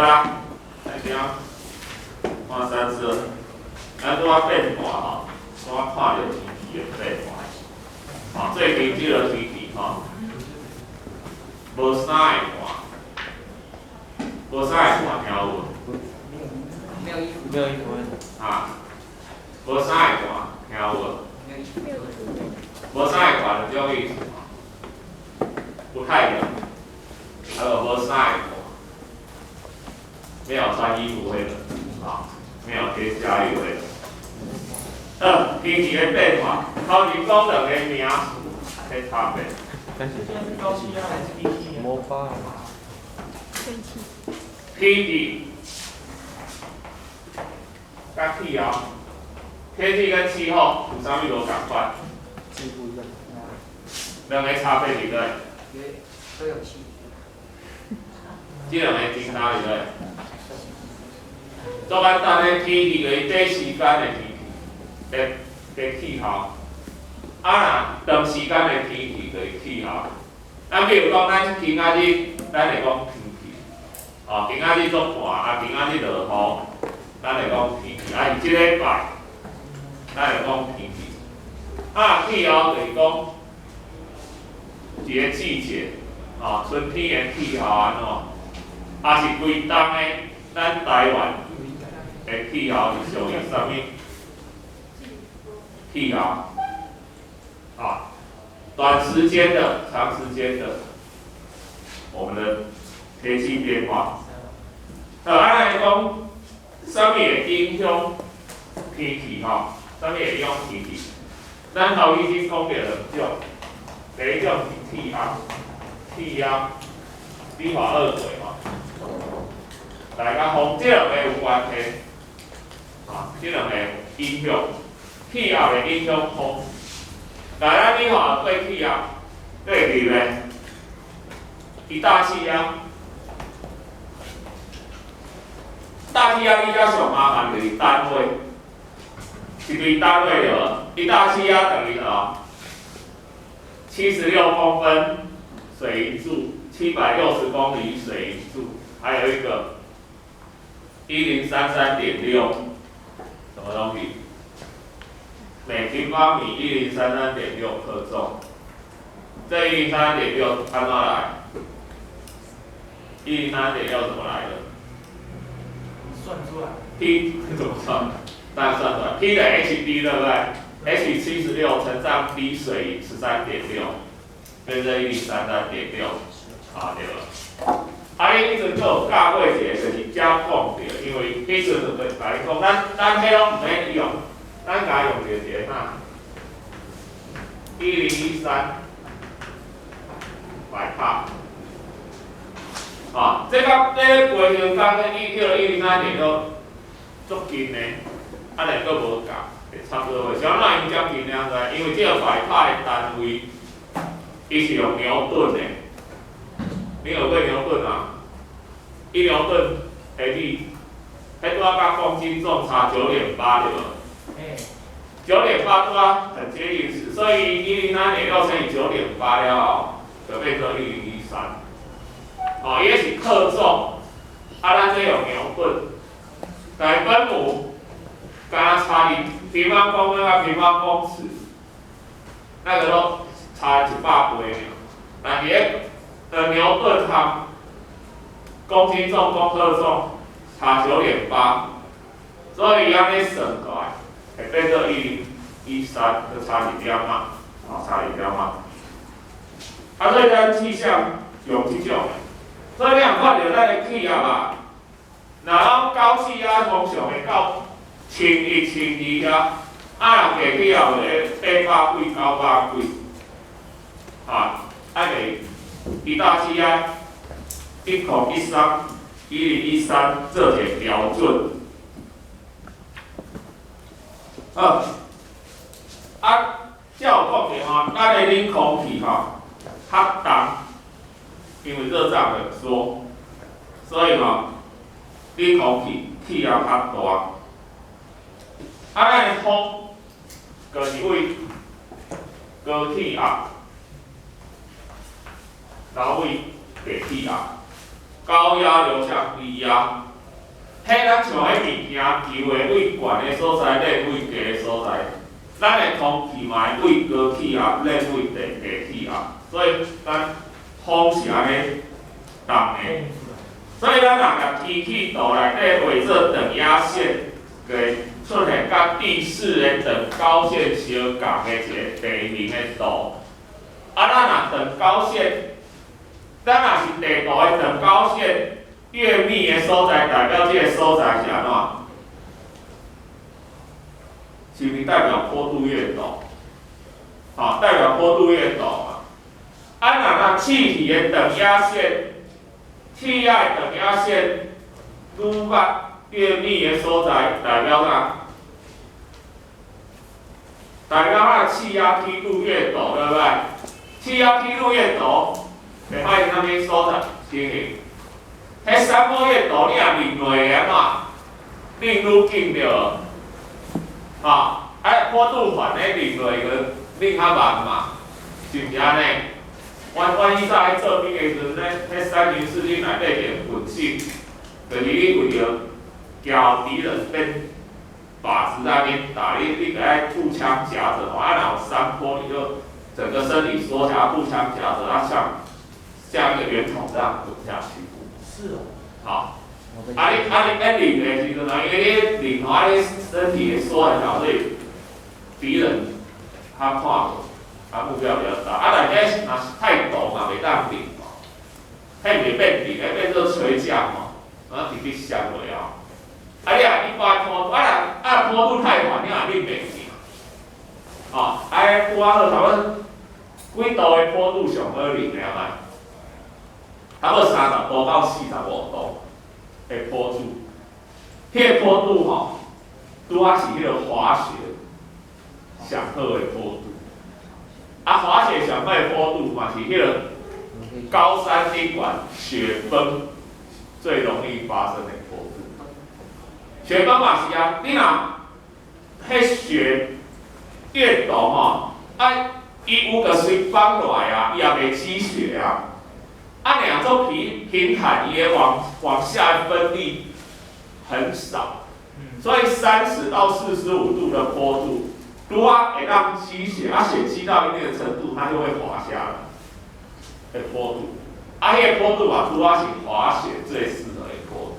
啦，來聽，看三次，咱拄仔變化吼，拄仔看著天氣的變化。吼，最近這个天氣吼，無衫會寒，無衫會寒，聽有無？沒有衣服。沒有衣服。啊，無衫會寒，聽有無？沒有衣服。無衫會寒就這種意思，不太冷，還有無衫會寒，沒有穿衣服會冷，啊，沒有添加衣會冷。天氣的變化，頭前講兩個名詞的差別。但是現在是高氣壓還是低氣壓？魔法。天氣。天氣佮氣候，天氣跟氣候有啥物無仝款？幾乎一樣。兩个差別佇佗？都有氣。這兩個真差佇佗？足簡單的天氣就是短時間的天氣的氣候，啊若長時間的天氣就是氣候。咱比如講，咱今仔日咱會講天氣，哦，今仔日足寒，啊，今仔日落雨，咱會講天氣。啊，是這禮拜，咱會講天氣。啊，氣候就是講一个季節，哦，春天的氣候按怎，啊是規冬的咱台灣的氣候是屬於啥物氣候？啊，短時間的、長時間的，我們的天氣變化。好，咱來講，啥物會影響天氣吼？啥物會影響天氣？咱頭已經講著兩種，第一種是氣壓，氣壓，理化學過吼。來佮風，這兩个有關係，啊，這兩个影響，氣壓會影響風。來，咱理化學過氣壓，對記袂？伊大氣壓，大氣壓你遮上麻煩就是單位，一堆單位對無？一大氣壓等於什麼？76公分水銀柱，760公里水銀柱，還有一個1033.6，什麼東西？每平方米1033.6克重。這1033.6按怎來？103.6怎麼來的？算出來。 P 怎麼算？當然算出來，P 等於 HD 對不對？H 76乘上 D 水銀13.6，變成1033.6，啊對了。啊，你彼陣閣有教過一个，就是遮講著，因為彼陣就共你講，咱彼攏毋免用，咱共用著一个啥？1013百帕。啊，這佮這飛行甲這一叫103.6足近的，啊，但閣無仝，會差不多。是按怎伊遮近爾知？因為這個百帕的單位，伊是用牛頓的。你學過牛頓啊？1牛頓的力，彼拄仔佮公斤重差九點八對無？9.8拄仔很接近，所以103.6乘以九點八了後，就變做1013。哦，伊是克重，啊，咱這用牛頓，但分母敢若差佇平方公分佮平方公尺，那個攏差100倍爾。但是咧，牛頓含公斤重、公克重差九點八，所以按呢算過來，會變做1013，就差一點仔，哦，差一點仔。啊，所以咱氣象用這種。所以你若看著咱的氣壓啊，若攏高氣壓通常會到1100、1200遐，啊，若低氣壓會800幾、900幾，啊，啊會伊大氣壓1013、1013做一个標準。好，啊，才有講著吼，咱的冷空氣吼較重。因為熱脹冷縮，所以吼，冷空氣氣壓較大。啊，咱的風，就是為高氣壓，然後為低氣壓。高壓流向低壓。彼咱像彼物件球的位懸的所在，變位低的所在，咱的空氣嘛會位高氣壓，變位低低氣壓，所以咱風是按呢動的。所以咱若共天氣圖內底畫做等壓線，就會出現佮地勢的等高線相仝的一個地形的圖。啊，咱若等高線，咱若是地圖的等高線越密的所在，代表這個所在是按怎？是毋是代表坡度越陡？吼，代表坡度越陡嘛。啊，若氣體的等壓線，氣壓的等壓線愈密越密的所在，代表啥？代表它的氣壓梯度越陡，對不對？氣壓梯度越陡，會發生啥物所在情形？彼山坡越陡，你若擰落會按怎？擰愈緊對無？吼，啊坡度緩咧擰落去，擰較慢嘛，是毋是按呢？阮以早咧做兵的時陣咧，彼三軍四軍內底一個本性，就是你為著驚敵人變靶子在那邊打，你閣愛步槍夾著吼，啊若有山坡，你就整個身體縮起來，步槍夾著，啊像一個圓筒這樣滾下去。是哦。好，啊你按擰的時陣啊，因為你擰吼，啊你身體會縮很小，所以敵人他看無，他目標比較大。啊，但是若是太陡嘛，袂當擰吼，彼毋是變擰，彼變做垂降吼，啊直直摔落哦。啊，你若一般坡，啊若啊坡度太緩，你也擰袂去。吼，啊，拄仔好差不多幾度的坡度上好擰的嘛？差不多30度到45度的坡度，彼個坡度吼，拄仔是彼個滑雪上好的坡度。啊，滑雪上好的坡度嘛是彼個高山頂懸雪崩最容易發生的坡度。雪崩嘛是啊，你若彼雪越陡吼，啊，伊有個隨崩落來啊，伊也袂積雪啊。啊，若做平平坦，伊會往下分力很少，所以30到45度的坡度，拄仔會當積雪，啊雪積到一定的程度，它就會滑下來的坡度。啊，彼個坡度嘛，拄仔是滑雪最適合的坡度。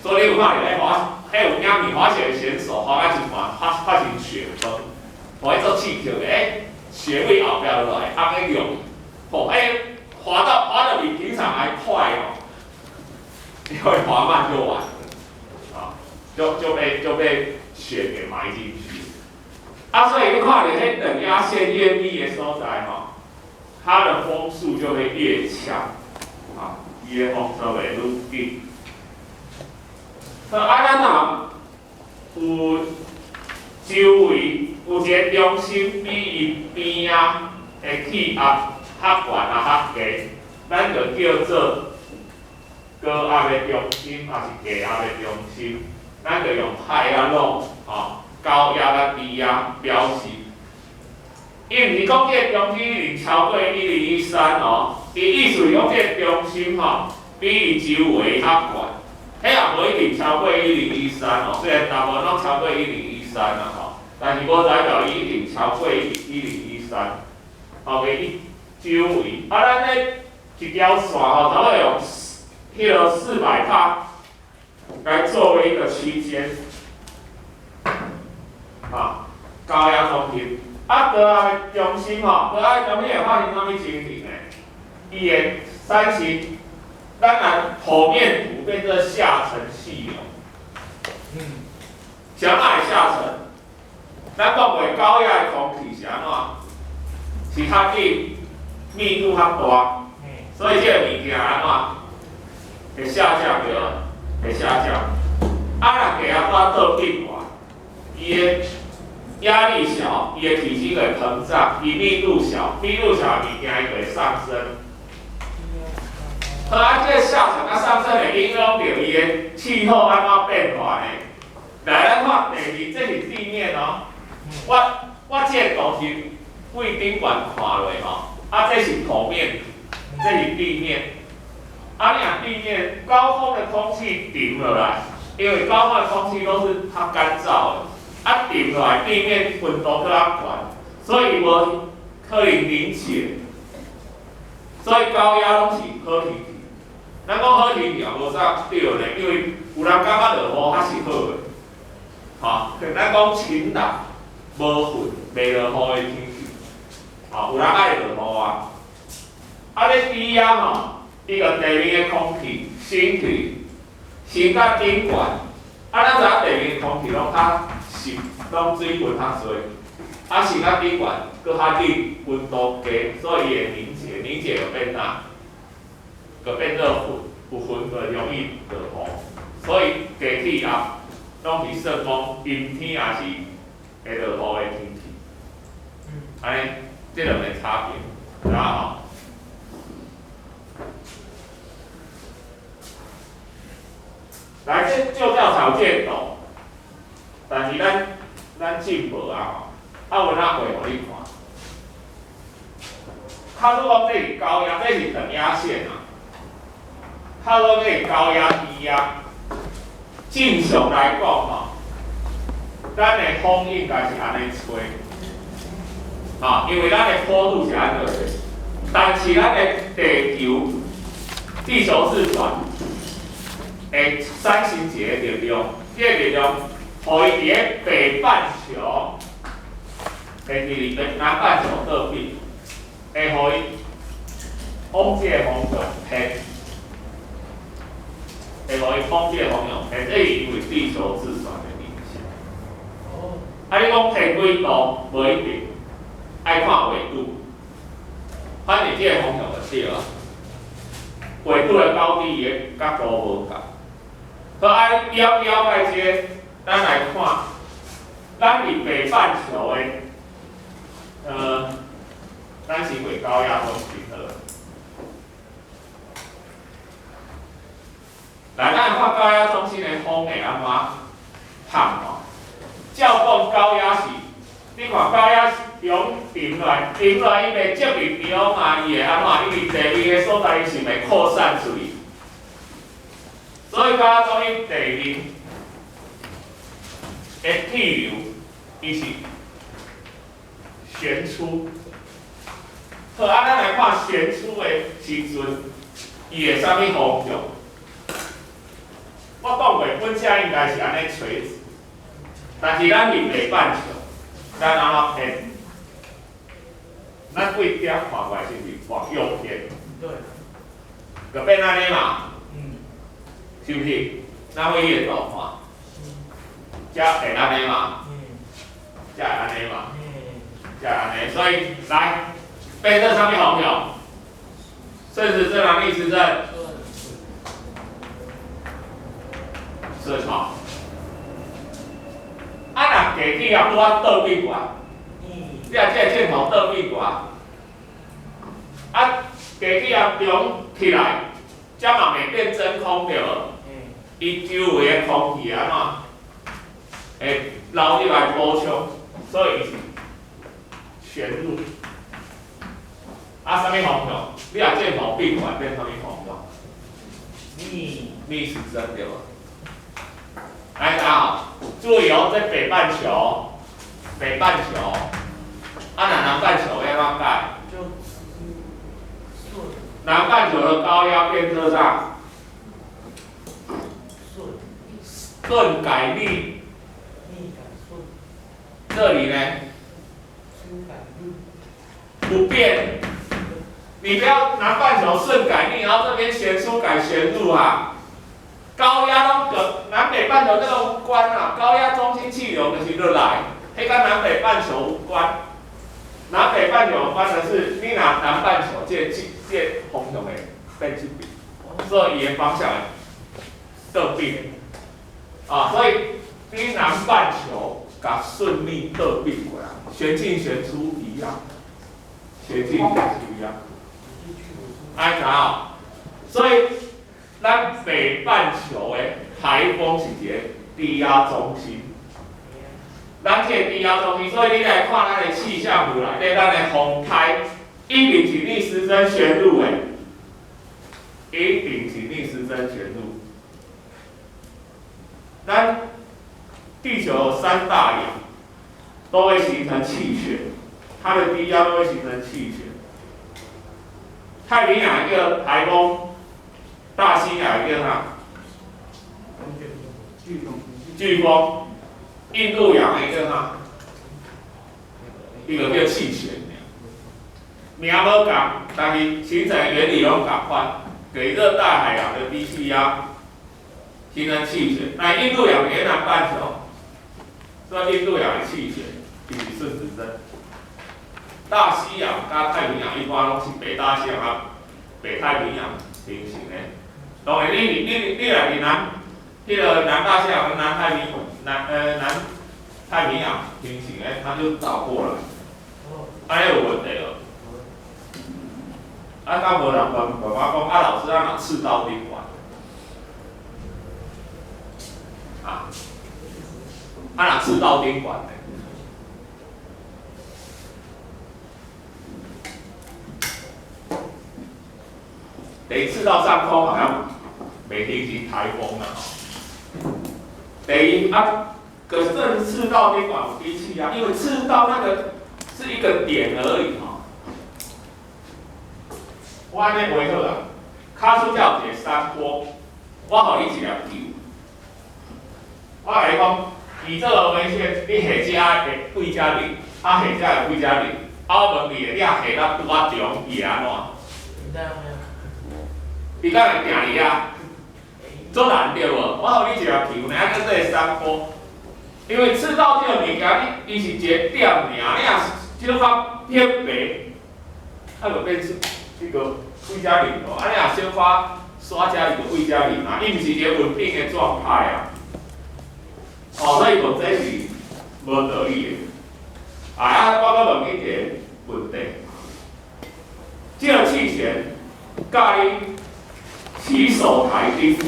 所以你有看著咧滑，彼有影片滑雪的選手滑到一半發生雪崩，予彼做刺激的，雪位後壁落來，按呢用，吼，滑得比平常還快哦，因為滑慢就完了，啊，就被雪給埋進去。啊，所以你看著彼等壓線越密的所在吼，它的風速就會越強，啊，伊的風速會愈緊。啊，咱若有周圍有一個中心比伊邊仔的氣壓較懸啊較低，咱就叫做高壓的中心，抑是低壓的中心，咱就用 high 啊 low，吼，高壓啊低壓表示。伊毋是講這個中心一定超過1013哦，伊意思是講這個中心吼，比伊周圍較懸，彼也無一定超過一零一三哦，雖然大部分攏超過一零一三啦吼，但是無代表伊一定超過一零一三，吼，伊周圍，啊，咱咧一條線吼，差不多用彼個400帕來作為一個區間，啊，高壓中心，啊，高壓的中心吼，高壓中心會發生啥物情形呢？伊會產生，咱按剖面圖變做下沉氣流。啥物會下沉？咱講過高壓的空氣是按怎？是較緊，密度較大，所以這個物件按怎？會下降對無？會下降。啊，若低壓拄倒變懸，伊的壓力小，伊的體積會膨脹，伊密度小，密度小的物件伊就會上升。好啊，這個下沉佮上升會影響著伊的氣候按怎變化呢？來，咱看第二，這是地面哦。我這個圖是對頂懸看落吼，啊，這是剖面，這是地面。啊，你若地面高空的空氣沉落來，因為高空的空氣都是較乾燥的，啊沉落來地面溫度閣較懸，所以無可能凝結，所以高壓攏是好天氣。咱講好天氣也無啥對呢，因為有人感覺落雨較是好的，吼。咱講晴朗、無雲、袂落雨的天氣，吼，有人愛落雨啊。啊，咧低壓吼，伊共地面的空氣升起，升到頂懸，啊，咱知影地面的空氣攏較濕，攏水分較濟，啊，升到頂懸，閣較冷，溫度低，所以伊會凝結，凝結就變啥？就變做雲，有雲就容易落雨，所以低氣壓攏是算講陰天，也是會落雨的天氣。按呢，這兩個差別，知影吼？來，這舊教材有這個圖，但是咱進無啊吼，啊，阮仔畫予你看。假使講這是高壓，這是等壓線啊。假使講這是高壓低壓，正常來講吼，咱的風應該是按呢吹，吼，因為咱的坡度是按呢，但是咱的地球，地球自轉。會產生一個力量，這個力量，予伊佇咧北半球，會佇北南半球倒邊，會予伊往這個方向偏，會予伊往這個方向偏，這是因為地球自轉的影響。哦。啊，你講偏幾度，無一定，愛看緯度，反正這個方向就對啊。緯度的高低，伊的角度無仝。好，愛了了解這個，咱來看，咱佇北半球的，咱是畫高壓中心好。來，咱來看高壓中心的風會按怎迵吼？照講高壓是，你看高壓中沉落來，沉落來伊袂積入中啊，伊會按怎？因為地面的所在伊是袂擴散出去。所以高壓中心地面的氣流，伊是旋出。好，啊，咱來看旋出的時陣，伊會啥物方向？我講過，本身應該是按呢垂直，但是咱佇北半球，咱按怎偏？咱對點看過來是毋是往右偏？對。就變按呢嘛？是毋是？咱會伊個圖看，才會按呢嘛？才會按呢嘛？才會按呢，所以來變做啥物方向？順時針還逆時針？順吼。啊，若低氣壓拄仔倒變過來，你若這個箭頭倒變過來，啊，低氣壓中起來，這嘛袂變真空對無？伊周圍的空氣按怎會流入來補充，所以伊是旋入。啊，啥物方向？你若箭頭變過來，變啥物方向？逆時針對無？來，啊，注意哦，這北半球，北半球，啊，若南半球欲按怎改？南半球的高壓變做啥？順改逆。這裡呢？不變。你不要南半球順改逆，然後這邊旋出改旋入啊。高壓攏跟南北半球這個無關啊，高壓中心氣流就是落來，彼佮南北半球無關。南北半球有關的是，你若南半球這個這個方向會變這邊，所以伊的方向會倒變。啊，所以你南半球共順逆倒變過來，旋進旋出一樣，旋進旋出一樣。愛知影？所以咱北半球的颱風是一個低壓中心。咱這個低壓中心，所以你來看咱的氣象圖內底，咱的風颱一定是逆時針旋入的，一定是逆时针旋入。咱地球三大洋都會形成氣旋，它的低壓都會形成氣旋。太平洋一個颱風，大西洋一個啥？颶風。颶風。印度洋一個啥？一個叫氣旋。名無仝，但是形成原理攏仝款，給熱帶海洋的低氣壓形成氣旋。那印度洋沿南半球，所以印度洋的氣旋就是順時針。大西洋佮太平洋一般攏是北大西洋佮北太平洋形成的。當然你，你若佇南，彼个南大西洋跟南太平洋平行的，它就倒過來，按呢有問題無？啊，敢無人問問我講，啊，老師啊，若赤道頂懸？啊，啊若赤道頂懸呢？等於赤道上空好像袂形成颱風啊。等於啊，可是赤道頂懸有低氣壓，因為赤道那個是一個點而已吼。我按呢畫好啊，跤出遮有一個山坡，我予你一粒球，我共你講，以這個為線，你下遮會對遮入，啊下遮會對遮入，啊我問你，你若下到拄仔中，伊會按怎？伊敢會定佇遐？足難對無？我予你一粒球，爾叫做山坡，因為赤道這個物件，伊是一個點爾，你若小可偏白，啊就變出。這個對遮入咯，啊你若小可煞遮伊就對遮入嘛，伊毋是一個穩定的狀態啊。哦，所以講這是無道理的。啊，我閣問你一個問題：這個氣旋佮你洗手台頂懸，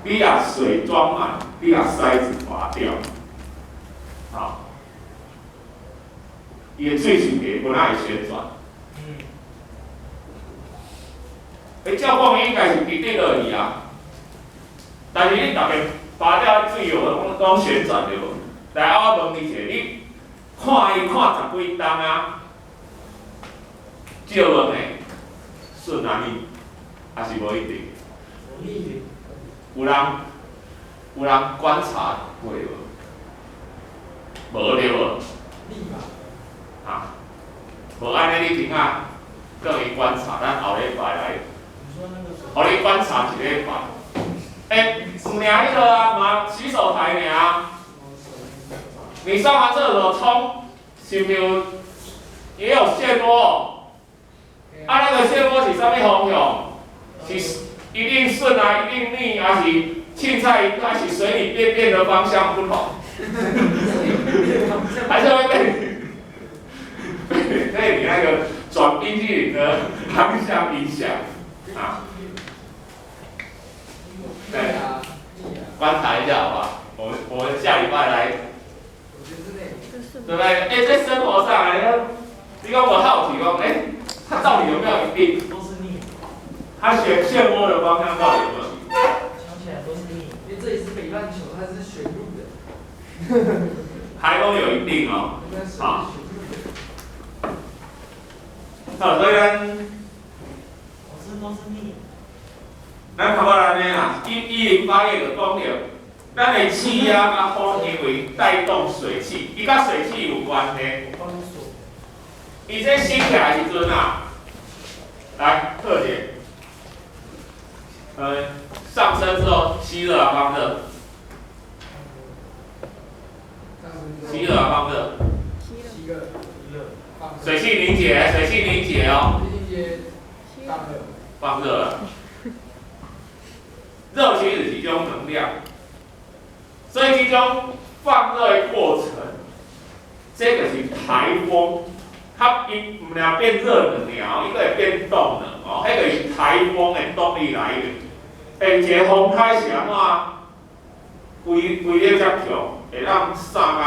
你若水裝滿，你若篩子拔掉，好，伊的水是會本來會旋轉。欸，照講應該是直直落去啊，但是你逐遍拔掉水有攏旋轉對無？來，我問你一下，你看伊看十幾冬啊，照問的順啊逆，還是無一定？無一定。有人觀察過無？無對無？啊，無按呢，你聽啊，閣去觀察，咱後禮拜來。予你觀察一禮拜，欸，毋爾彼个啊，嘛洗手台爾，你上完廁所沖，是毋是有也有漩渦？啊，那個漩渦是啥物方向？是一定順啊，一定逆，還是凊彩，還是隨你便便的方向不同？還是會被你那個轉冰淇淋的方向影響？啊，對，觀察一下好不好？我們下禮拜來，對不對？欸，在生活上，你講我好奇講，欸，它到底有沒有一定？都是逆。它旋渦的方向到底有沒有一定？想起來都是逆。因為這裡是北半球，它是旋入的。台風有一定哦。好。好，所以咱。都是逆。咱差不多按呢啦，108頁就講著，咱的氣壓佮風因為帶動水汽，伊佮水汽有關係。伊這升起來的時陣啊，來，特姐，上升之後吸熱啊放熱？吸熱啊放熱？吸熱。水汽凝結，水汽凝結哦。放熱了，熱其實是一種能量，所以這種放熱的過程，這個是颱風，它伊毋爾變熱能爾，伊閣會變動能哦，彼個是颱風的動力來源。欸，一個風颱是按怎？威力遮強，會當散甲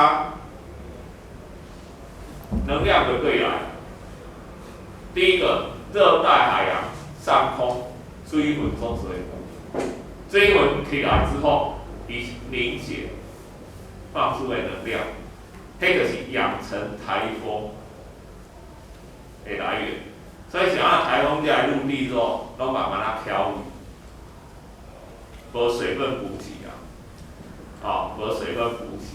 能量就對來。第一個，熱帶海洋上空水分足濟，水分起來之後，伊凝結放出的能量，彼就是養成颱風的來源。所以像啊颱風這陸地之後，攏慢慢仔飄去，無水分補給啊，哦，無水分補給。